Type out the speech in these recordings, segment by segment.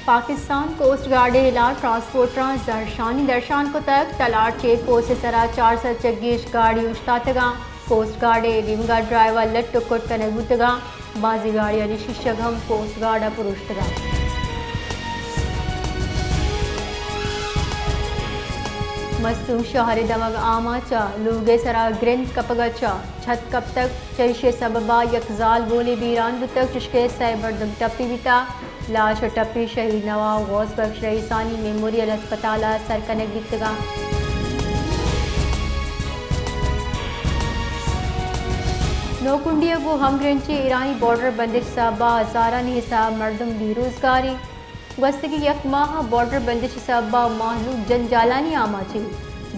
Pakistan coast guard ءِ ہلاپ ٹرانسپورٹراں زہرشانی درشان کتگ۔ تلار چیک پوسٹ ءِ سرا چار سد چہ گیش گاڑی اوشتاتگاں۔ کوسٹ گارڈ ءِ نیمگا ڈرائیور لٹ ءُ کٹ کنگ بوتگاں۔ بازیں گاڑیانی شیشگ ہم کوسٹ گارڈ ءَ پروشتگاں۔ مستونگ شہر ءِ دمگ آماچ ءَ لوگ ءِ سرا گرند کپگ ءَ چہ چھت کپتگ۔ چہ ایشی ءِ سبب ءَ یک زالبولے بیران بوتگ، چشکہ سئے مردم ٹپی بیتگ۔ لاش ءُ ٹپی شہید نواب غوث بخش رئیسانی میموریل ہسپتال ءَ سر کنگ بیتگاں۔ نوکنڈی ءَ گوں ہمگرنچیں ایرانی بارڈر بندش ءِ سبب ءَ ہزارانی حساب ءَ مردم بے روزگار ایں۔ گوستگیں یک ماہ ءَ بارڈر بندش ءِ سبب ءَ مہلوک جنجالانی آماچ ایں۔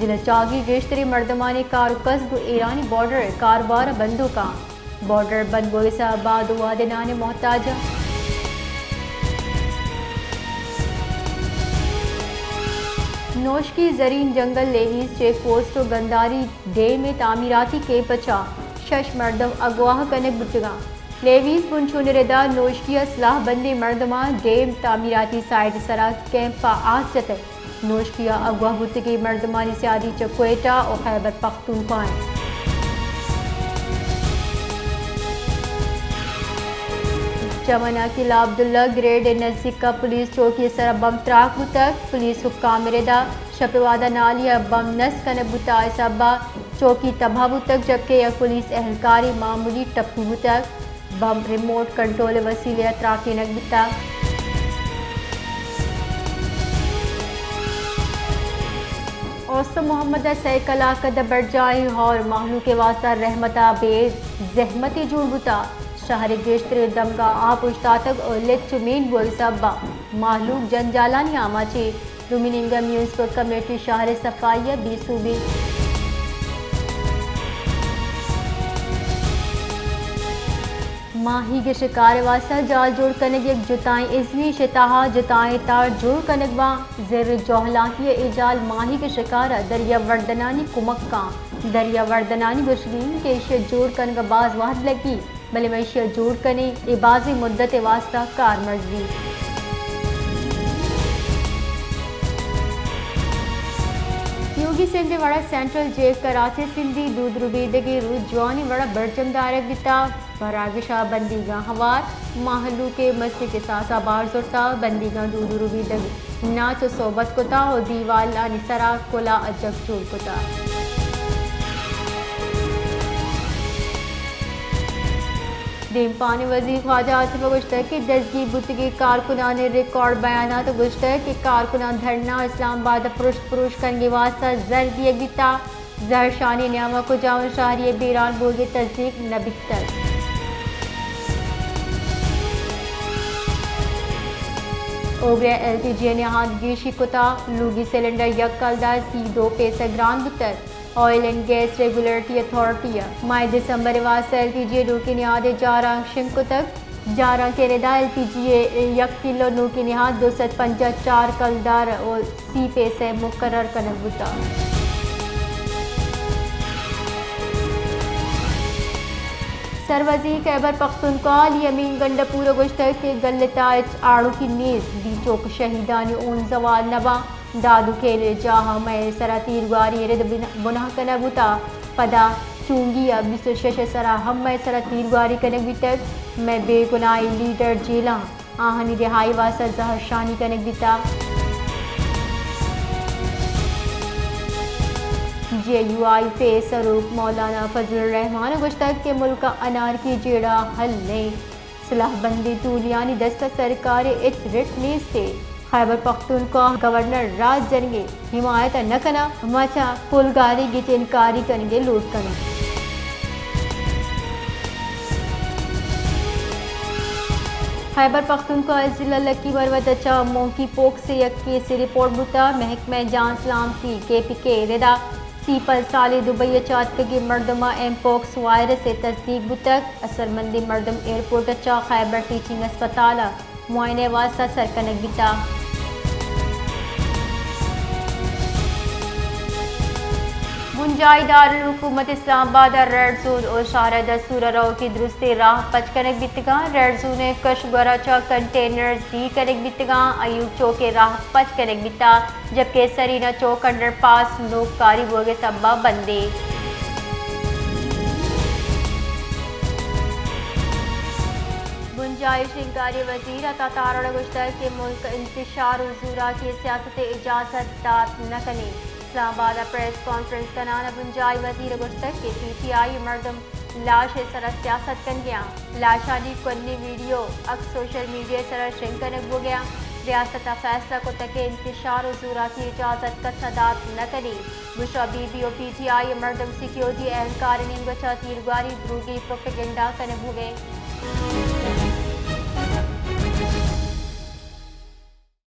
ضلع چاگی گیشتریں مردمانی کار ءُ کسب گوں ایرانی بارڈر ءِ کاروبار ءَ بندوک اَنت۔ بارڈر بند بوگ ءِ سبب ءَ دو وہدے نان ءِ محتاج اَنت۔ نوشکی زرین جنگل لیویز چیک پوسٹ ءُ گنداری ڈیم ءِ تعمیراتی کیمپ ءَ چہ شش مردم اغواہ کنگ بوتگ اَنت۔ لیویز بنچون ءِ ردا نوشکی ءَ سلاہ بندیں مردماں ڈیم تعمیراتی سائٹ ءِ سرا کیمپ ءَ آس جتگ۔ نوشکی ءَ اغواہ بوتگیں مردمانی سیادی چہ کوئٹہ ءُ خیبر پختونخوا اِنت۔ چمن ءِ قلعہ عبداللہ گریڈ ءِ نزیک ءَ پولیس چوکی ءِ سرا بمب تراک بوتگ۔ پولیس حکام ءِ ردا شپ ءِ وہدا نالی ءَ بمب نصب کنگ بوتگ، آئی ءِ سبب ءَ چوکی تباہ بوتگ، جبکہ یک پولیس اہلکارے معمولی ٹپی بوتگ۔ بمب ریموٹ کنٹرول ءِ وسیلے ءَ تراکینگ بیتگ۔ اوست محمد ءِ سئے کلاک ءَ دبرجاہی ہور مہلوک ءِ واستہ رحمت ءَ بے زحمتے جوڑ بوتگ۔ شہر ءِ گیشتریں دمگاں آپ اوشتاتگ ءُ لچ ءُ مین بوگ ءِ سبب ءَ مہلوک جنجالانی آماچ ایں۔ دومی نیمگ ءَ میونسپل کمیٹی شہر ءِ صفائی ءَ بے سوب ایں۔ ماہیگ ءِ شکار ءِ واستہ جال جوڑ کنگ یک جتائیں ازمی شے، تہا جتائیں تاڑ جوڑ کنگ باں۔ زر جہلانکی ءِ اے جال ماہیگ ءِ شکار ءَ دریا وردنانی کمک کاں۔ دریا وردنانی گوشگ ایں کہ ایشی ءِ جوڑ کنگ ءَ باز وہد لگی، بلے ما ایشی ءَ جوڑ کنیں، اے بازیں مدت ءِ واستہ کارمرز بیت۔ یوگی سندھ ءِ وڑ ءَ سینٹرل جیل کراچی ءِ سندھی دود ربیدگ ءِ روچ جوانیں وڑ ءَ برجم دارگ بیتگ۔ براگش ءَ بندیگاں ہوار مہلوک ءِ مستیں کساس ءَ بار زرتگ۔ بندیگاں دود ربیدگ، ناچ ءُ صحبت کتگ ءُ دیوالانی سرا کلہ ءَ جگ جوڑ کتگ۔ دیمپان ءِ وزیر خواجہ آصف ءَ گوشتگ کہ دزگیر بوتگیں کارکنان ءِ ریکارڈ بیانات ءَ گوشتگ کہ کارکنان دھرنا ءُ اسلام آباد ءَ پرشت پروش کنگ ءِ واستہ زر دیگ بیتگ۔ زہرشانی ءِ نیام ءَ کجام شہری ءِ بیران بوگ ءِ تصدیق نہ بیتگ۔ اوگرہ ءَ ایل پی جی ءِ نہاد گیشی کتگ، لوگی سلنڈر یک کلدار سی دو پیسہ گران بوتگ۔ Oil and gas regulatory authority ءَ ماہ دسمبر ءِ واستہ ایل پی جی ءِ نوکیں نہاد ءِ جارانک شنگ کتگ۔ جارانک ءِ ردا ایل پی جی ءِ یک کلو نوکیں نہاد دو سد پنجاہ چار کلدار ءُ سی پیسہ مقرر کنگ بوتگ۔ سروزیر خیبر پختونخوا علی امین گنڈپور ءَ گوشتگ کہ گل ءِ تہا ہچ آڑوکی نیست، بی چوک شہیدانی ہون زوال نہ باں۔ داد ءُ کیل ءِ جاہ ءَ مئے سرا تیرگواری ءِ رد بن-، بناہ کنگ بوتگ۔ پدا چونگی ءِ بیست ءُ شش ءِ سرا ہم مئے سرا تیرگواری کنگ بیتگ۔ مئے بے گناہیں لیڈر جیل ءَ، آہانی رہائی ءِ واستہ زہرشانی کنگ بیتگ۔ جے یو آئی ایف ءِ سروک مولانا فضل الرحمان ءَ گوشتگ کہ ملک ءَ انارکی ءِ جیڑہ ءِ حل نہ اِنت۔ سلاہ بندیں ٹولیانی دست ءَ سرکار ءِ ہچ رٹ نیست ءُ خیبر پختونخوا ءِ گورنر راج جنگ ءِ حمایت ءَ نہ کناں، ما چہ پلگاری گچین کاری کنگ ءِ لوٹ کناں۔ خیبر پختونخوا ءِ ضلع لکی مروت ءَ چہ مونکی پوکس ءِ یک کیسے رپورٹ بوتگ۔ محکمہ جان سلامتی، کے پی کے، ءِ ردا سی پنچ سالیں دبئی ءَ چہ اتکگیں مردم ءَ ایم پوکس وائرس ءِ تصدیق بوتگ۔ اثرمندیں مردم ایئرپورٹ ءَ چہ خیبر ٹیچنگ ہسپتال ءَ معائنہ ءِ واستہ سر کنگ بیتگ۔ بنجاہ جائی دارالحکومت اسلام آباد ء ریڈ زون و شہر ء دستور ء رؤکی درستیں راہ پچ کنگ بیتگاں۔ ریڈ زون ء کش گورا چہ کنٹینرز دی کنگ بیتگاں۔ ایوب چوک ء راہ پچ کنگ بیتا، جبکہ سرینا چوک انڈر پاس نوک کاری بوگ ء سبب ء بندے۔ بنجاہی شنگکاری وزیر عطا تارڑ ء گوشتگ کہ ملک انتشار و زوراکی سیاست ء اجازت دات نہ کنیں۔ اسلام آباد ء پریس کانفرنس کنان ء بنجاہی وزیر ء گوشتگ کہ پی ٹی آئی ء مردم لاش ء سرا سیاست کنگ ء آں۔ لاشانی کنی ویڈیو عکس سوشل میڈیا ء سرا شنگ کنگ بوگ ء آں۔ ریاست ء فیصلہ کتگ کہ انتشار و زوراکی اجازت کس ء دات نہ کنی۔ بشو بی بی و پی ٹی آئی ء مردم سیکیورٹی اہلکارانی نیمگ ء چہ تیرگواری دروگی پروپیگنڈا کنگ بوگ ء انت۔